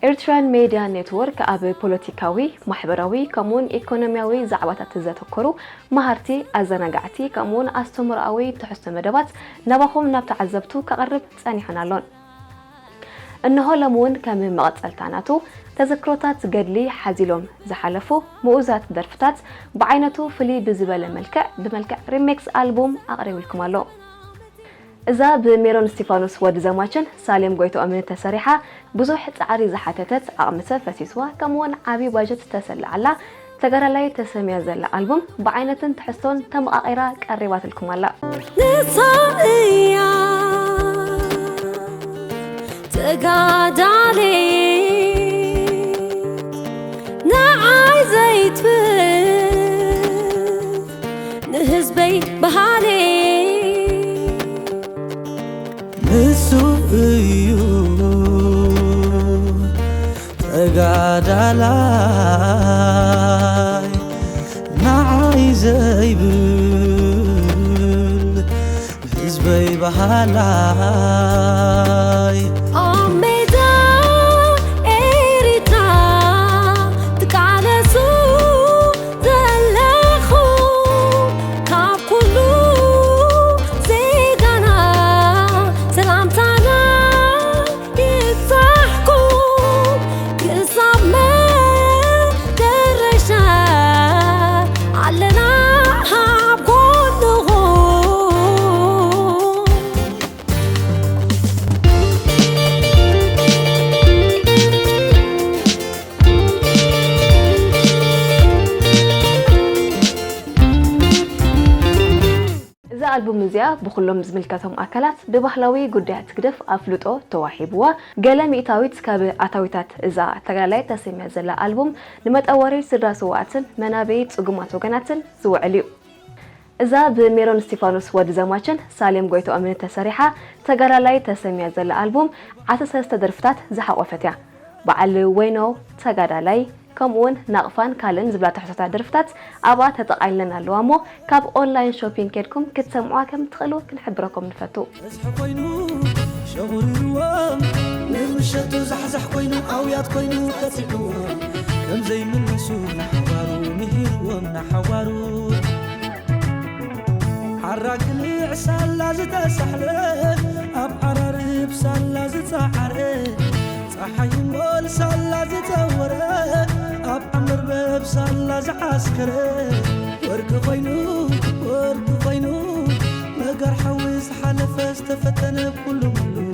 ኤርትራን ሜድያ ኔትወርክ ኣብ ፖለቲካዊ፣ ማሕበራዊ ከምኡውን ኢኮኖሚያዊ ዛዕባታት ዘተኮሩ መሃርቲ፣ ኣዘናጋዕቲ ከምኡውን ኣስተምሮኣዊ ትሕዝቶ መደባት ናባኹም ናብ ተዓዘብቱ ከቕርብ ጸኒሑን ኣሎን። እንሆ ሎም እውን ከም መቐጸልታ ናቱ ተዘክሮታት ገድሊ ሓዚሎም ዝሓለፉ ምኡዛት ደርፍታት ብዓይነቱ ፍልይ ብዝበለ መልክዕ ብመልክዕ ሪሜክስ ኣልቡም ኣቕሪብልኩም ኣሎ። እዛ ብሜሮን እስቲፋኖስ ወዲ ዘማችን ሳሌም ጎይቶኦምን ተሰሪሓ ብዙሕ ጻዕሪ ዝሓተተት ዓቕሚ ሰብ ፈሲስዋ ከምኡውን ዓብዪ ባጀት ዝተሰለዓላ ተጋዳላይ ተሰምያ ዘላ ኣልቡም ብዓይነትን ትሕዝቶን ተመቓቒራ ቀሪባትልኩም ኣላ። ንሳ እያ ተጋዳሌት ንዓይ ዘይትብል ንህዝበይ በሃሌት ንሱ እዩ ተጋዳላይ ንዓይ ዘይብል ህዝበይ በሃላይ ኣብ ሜዳ ኤሪትራ ትቃለሱ ዘለኹ ካብ ኩሉ ዜጋና ሰላምታና ይብጻሕኩም ክሳብ መደረሻ ኣለና ኣብ ጎንኹም። እዛ ኣልቡም እዚኣ ብኹሎም ዝምልከቶም ኣካላት ብባህላዊ ጉዳያት ህግደፍ ኣፍልጦ ተዋሂብዋ፣ ገለ ሚእታዊት ካብ ኣታዊታት እዛ ተጋዳላይ ተሰምያ ዘላ ኣልቡም ንመጠወሪ ስድራ ስውኣትን መናበዪ ጽጉማት ወገናትን ዝውዕል እዩ። እዛ ብሜሮን እስቲፋኖስ ወዲ ዘማችን ሳሌም ጎይቶኦምን ተሰሪሓ ተጋዳላይ ተሰምያ ዘላ ኣልቡም ዓሰርተ ሰለስተ ደርፍታት ዝሓቖፈት እያ። በዓል ወይኖ፣ ተጋዳላይ፣ ከምኡውን ናቕፋን ካልእን ዝብላ ትሕዝቶታት ደርፍታት ኣብኣ ተጠቓሊለን ኣለዋ እሞ ካብ ኦንላይን ሾፒንግ ኬድኩም ክትሰምዑዋ ከም ትኽእሉ ክንሕብረኩም ንፈቱ። በዝሒ ኮይኑ ሸቑሪርዎም ንምሸቱ ዛሕዛሕ ኮይኑ ኣውያት ኮይኑ ቀፂዕዎም ከም ዘይምለሱ ንሓዋሩ ምሂርዎም ንሓዋሩ ሓራ ግልዕ ሳላ ዝተሳሕለ ኣብ ዓራርብ ሳላ ዝፀዓረ ፀሓይ እምቦል ሳላ ዝፀወረ ኣብ ዓመርበብ ሳላ ዝዓስከረ ወርቂ ኮይኑ ወርቂ ኮይኑ ነገር ሓዊ ዝሓለፈ ዝተፈተነ ኩሉ ሙሉ